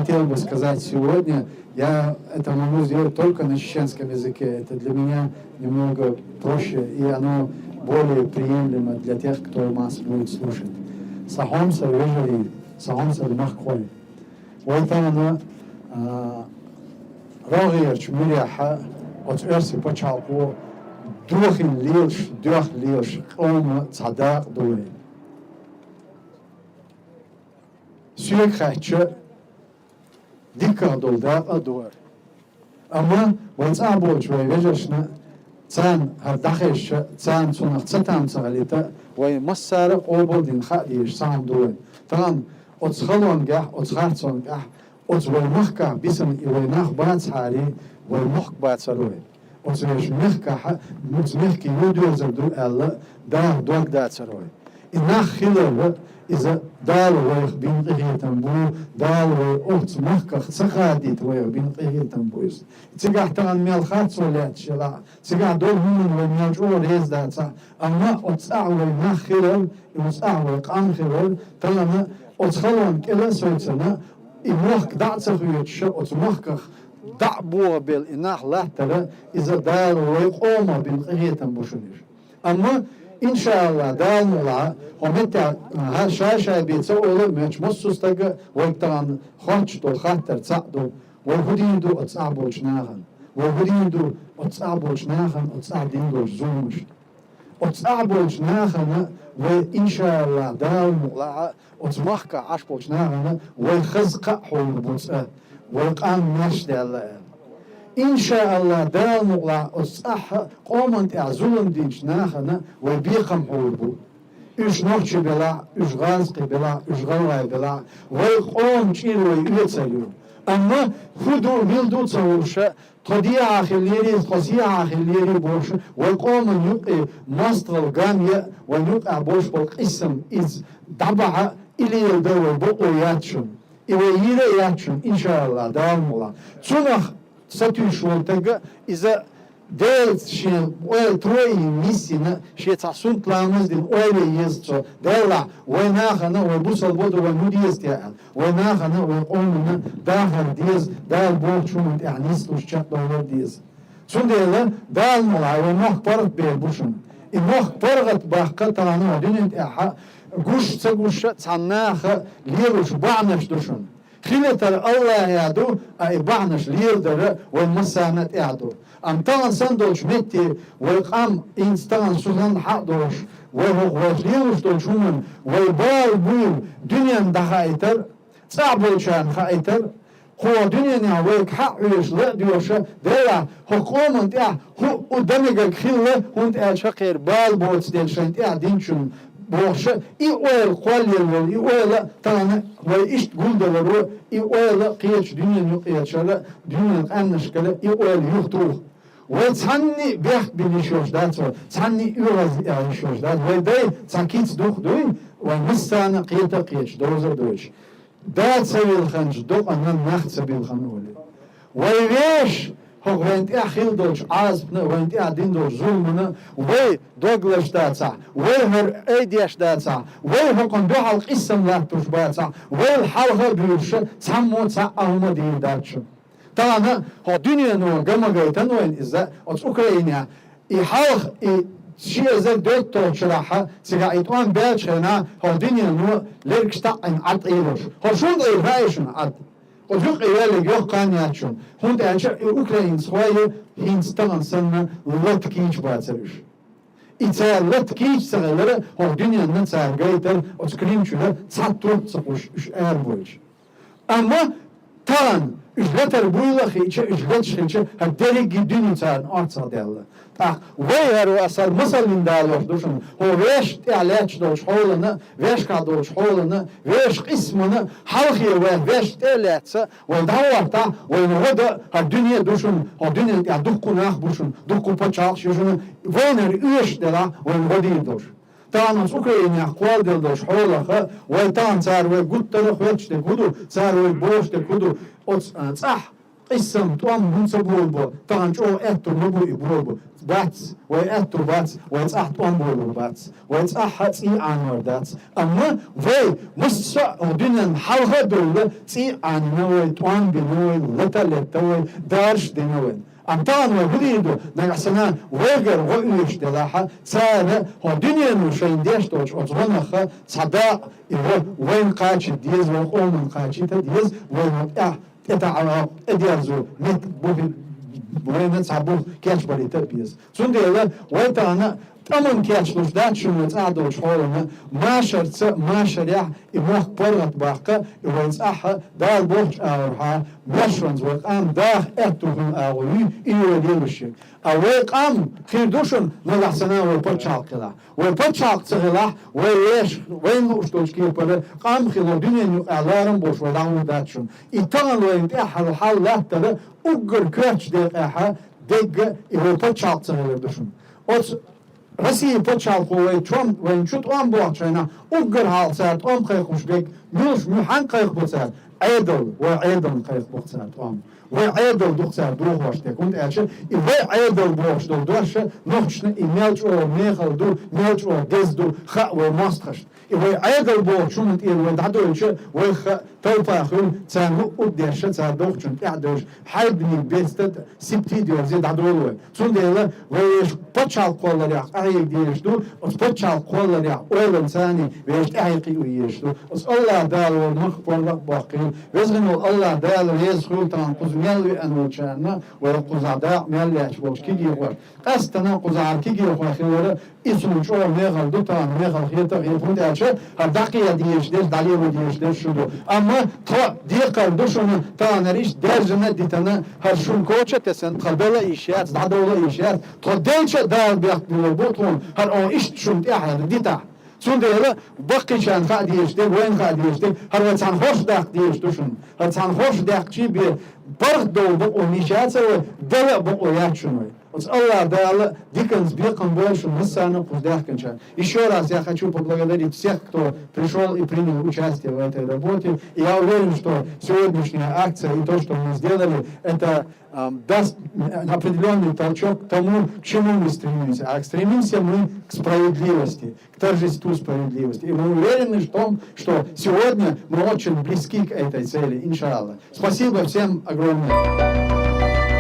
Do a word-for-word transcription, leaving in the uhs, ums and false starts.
хотел бы сказать сегодня, я это могу сделать только на чеченском языке. Это для меня немного проще, и оно более приемлемо для тех, кто нас будет слушать. Сагьомса вежарий, сагьомса махкхой. Вайтана, а, рогъерчу миряхьа, оцу оьрси пачхьалкхо дохин лелаш, доьх лелаш къоман цхьа дакъа ду вай. Соьга хаьттича, дикка долу дакъа а ду хӀара. Амма вай цӀахь болчу вай вежаршна, царна хӀара дӀахезча, царна цунах цатам ца хилийта, вай массара а къобалдина хаа дезаш цхьа хӀума ду вай. Тахана оцу халонгахь, оцу харцонгахь, оцу вай махкахь бисина и вай нах бацахьара, вай мохк бацара вай. Оцу вешан мехкахь, оцу мехкан юхадоьрзур ду аьлла, Дала дог дацара вай. И нах хилар, иза Дала вайх бина къинхетам бу, Дала вай оцу махках ца хадийта вайх бина къинхетам бу иза. Цигахь тахана мел харцо лаьтташ елахь, цигахь долу хӀуманна вай мел чӀогӀа реза дацахь, амма оцу цӀахь вай нах хилар, и оцу цӀахь вай къам хилар, тахана оцу халонна кӀел а соцуш, и мохк дӀа а ца хоьцуш, оцу махках дӀа а бохабелла и нах латтара, иза Дала вай къомах бина къинхетам бу шуна иза. Амма, иншааллахӀ, Дала мукъалахь, хӀокху меттехь, хӀара шай-шай бен ца олу а моьттуш массо а стага, вайга тахана хоттуш долу хаттар цхьаъ ду: вай хӀун дийр ду оцу цӀахь болчу нахана? Вай хӀун дийр ду оцу цӀахь болчу нахана, оцу цӀахь дина долчу зуламашна? Оцу цӀахь болчу нахана вай, иншааллахӀ, Дала мукъалахь, оцу махкахь Ӏаш болчу нахана вай хаза кхаъ хьулур бу цкъа, вай къам маьрша даьлла аьлла. ИншааллахӀ, Дала мукъалахь, оцу цӀахь къоманна тӀехь зулам динчу нахана вай бекхам хьулур бу. Уьш нохчий белахь, уьш гӀазкхий белахь, уьш гӀалгӀай белахь, вай къоман чӀир вай оьцур ю. Амма хӀун ду, мила ду ца хууш, тхо дехьа хиллера иза, тхо сехьа хиллера бохуш, вай къоман юккъе мостагӀалла гам ян, вайн юккъехь болуш болу къийсам иза дӀабахьа, и леладан вай бакъо яц шуна. И вай йийр а яц шуна, иншааллахӀ, Дала мукъалахь. Цунах сатуьйсуш волу стаг, иза Делан шен ойла троин нисйина, шен цхьа сунт ламаз дина ойла еза цо, делахь, вай нахана, вай бусалба ду, вай хӀун деза те аьлла. Вай нахана, вай къоманна дахар деза, Дала бохучу хӀуманна тӀехь нислуш чекхдовлар деза. Цундела Дала мукъалахь, вай мохк паргӀат бер бу шуна. И мохк паргӀат баккха тахана дуьнен тӀехь гуш а, ца гуш а цхьана наха лелош бахьанаш ду шуна. Хилийтар АллахӀехь ду, а и бахьанаш леладар вайн массарна а тӀехь ду. Амма тахана санна долчу метте вай къам, хӀинца тахана сан санна хьа а долуш, вай хӀокху вайх лелош долчу хӀуманна вай бала буйла дуьненна дӀахаийтар, цӀахь болчарна хаийтар, кху дуьненахь вайга хьа а хьоьжуш, ла а доьшуш, делахь, хӀокху къоманна тӀехь хӀуъу дан мегар хилла, хӀунда аьлча хӀокхеран бала боцу дела шайна тӀехь динчунна бохуш, и ойла кхоллаелла йолу, и ойла тахана вай иштта гулдаларо, и ойла кхечу дуьненан юкъерчара, дуьненан къаьмнашкара и ойла юхатуху. Вай цхьанний бехк бина йиш йолуш дац вай, цхьанний оьгӀаз яла йиш йолуш дац. Вай дай цхьа кица дукха дуй, вай массарна а кхета а кхеташ, довза а дойтуш. Да ца вилханчу докъана нах ца билхана олий. Вай вешан, хӀокху вайна тӀехь хилла долчу Ӏазапна, вайна тӀехь дина долчу зуламна вай дог лазадацахь, вай хӀара айдеш дацахь, вай хӀокхунна дуьхьал къийсам латтош бацахь, вайла хьалха а буьйлуш, цхьаммо цхьа а хӀума дийр дац шуна. Тахана хӀокху дуьнено ган ма гайтина вайна иза, оцу Украинехь и хьалха, и ши эзар дейтталгӀачу шарахь, цигахь и тӀом баьллачу хенахь, хӀокху дуьнено лергаш таӀийна Ӏад Ӏийр ду шуна. ХӀара шуна Ӏийр хаьий шуна Ӏад? Оцу юккъе йоьллиг йоккха хан яц шуна, хӀунда аьлча и украинцахой хӀинца тахана санна лата кийча бацара уьш. И цара лата кийча ца хилар, хӀокху дуьненна цара гайтар, оцу Крим чуьра цхьа турт ца кхуьссуш уьш арабойтуш. Амма тахана уьш латар буйла а хиъча, уьш латаш хилча, хӀара дерриге а дуьне царна орцахдаьлла. ТӀаккха вай хӀара аса масаллин далош ду шуна, хӀокху вешан тӀехь лаьтташ долчу хьолана, вешкахь долчу хьолана, вешан къийсамана хьалхе вай вешан тӀе а лаьцна, вай дӀахӀоттахь, вайна гӀо дан хӀара дуьне а ду шуна, хӀокху дуьненна тӀехь дуккха нах бу шуна, дуккха пачхьалкхаш ю шуна, вайна хӀара оьшуш делахь, вайна гӀо дийр долуш. Тахана оцу Украинехь кхолладелла долчу хьолах, вай тахана цара вай гуттара а хоьттуш дерг хӀун ду, цара вай бохуш дерг хӀун ду, оцу, а, цӀахь къийсам, тӀом хӀунда ца болабо, тахана чӀогӀа аьтту ма бу и болабо. дац, вай аьттув бац, вай цӀахь тӀом болур бац, вай цӀахь цӀий Ӏанор дац. Амма вай массо а дуьнен хьалха а довла, цӀий Ӏанийна вай, тӀом бина вай, лата а летта вай, дараш а дина вай. Амма тахана вай хӀун дийр ду, нагахь санна вайгара гӀо оьшуш делахь, цара хӀокху дуьнено шайна деш долчу оцу гӀонах цхьа дакъа, и гӀо вайна кхачийта деза, вай къоманна кхачийта деза, вайна тӀехь тӀетаӀа, тӀедерзо меттиг бухи, вайна цхьа бух кечбалийта а беза. Цундела вай тахана тӀамна кечлуш дац шуна вай цӀахь долчу хьолана, машарца, машарехь и мохк паргӀатбаккха, и вай цӀахь Дала бохучу агӀорхьа, маьршонца вай къам даха аьтту хӀума агӀо юй, и вай лелош ерг. А вай къам хир ду шуна, нагахь санна вай пачхьалкх хилахь. Вай пачхьалкх ца хилахь, вай вешан, вайна лууш долчу кепара къам хилла дуьненан юкъахь ларам болуш вай дӀагӀур дац шуна. И тахана вайна тӀехь хьал латтара уггар коьртачу декъехь дегга и вай пачхьалкх ца хилар ду шуна. Оцу Россин пачхьалкхо вай чом, вайна чу тӀом бохучу хенахь, уггар хьалха цара тӀом кхайкхош берг муьлш, муьлш, хьанна кхайкхабо цара? Ӏедал, вай Ӏедална кхайкхабо цара тӀом. Вай Ӏедал ду-кх цара дохош дерг, хӀунда аьлча и вай Ӏедал бохуш долу дош нохчашна и мел чӀогӀа мехала ду, мел чӀогӀа деза ду хаьа вай мостагӀашна. И вай Ӏедал бохучу хӀуманна тӀера вай дӀадоьлча, вайх хаьа, талпа хуьлу, царна хӀуъа деш, цара дохучунна тӀаьхьа девлча, хьайбаниг беста, сипти доьрзе дӀадолу вай. Цундела вай вешан пачхьалкх кхолларехь къахьега дезаш ду, оцу пачхьалкх кхолларехь ойланца вешан тӀаьхье кхио езаш ду. Оцу АллахӀ Дала вай махках паргӀат а боккхийла, везан волу АллахӀ Дала реза хуьлда тахана кхуза мел веана волчарна, вай кхузахь дакъа мел лаьтташ болчу кегийрхошна. Къаьсттина кхузахь кегийрхой хилар, и суна чӀогӀа мехала ду, тахана мехала хета а хета, хӀунда аьлча хӀара дӀакхета дезаш дерш, дӀалело дезаш дерш шу ду. Амма тхо декхар ду шуна, тахана иштта даьржина а дитина, хӀара шуна коча а тесна, тхан дала а йиш яц, дӀадовла а йиш яц. Тхо делча а Дала бехк биллар бу тхуна, хӀара оха иштта шуна тӀаьхьа дитахь. Цундела баккхийчарна хаа дезаш дерг, вайна хаа дезаш дерг, хӀара вай цхьаьна хорша даккха дезаш ду шуна. ХӀара цхьаьна хорша даьккхича бен паргӀатдовла бакъо йиш яц вай, дала а бакъо яц шуна вай. Оцу АллахӀ Дала диканца бекхам бойла шуна массарна а кхуза даьхкинчарна. Ещё раз я хочу поблагодарить всех, кто пришёл и принял участие в этой работе. И я уверен, что сегодняшняя акция и то, что мы сделали, это, ам, даст определённый толчок к тому, к чему мы стремимся. А стремимся мы к справедливости, к торжеству справедливости. И мы уверены в том, что сегодня мы очень близки к этой цели, иншаллах. Спасибо всем огромное.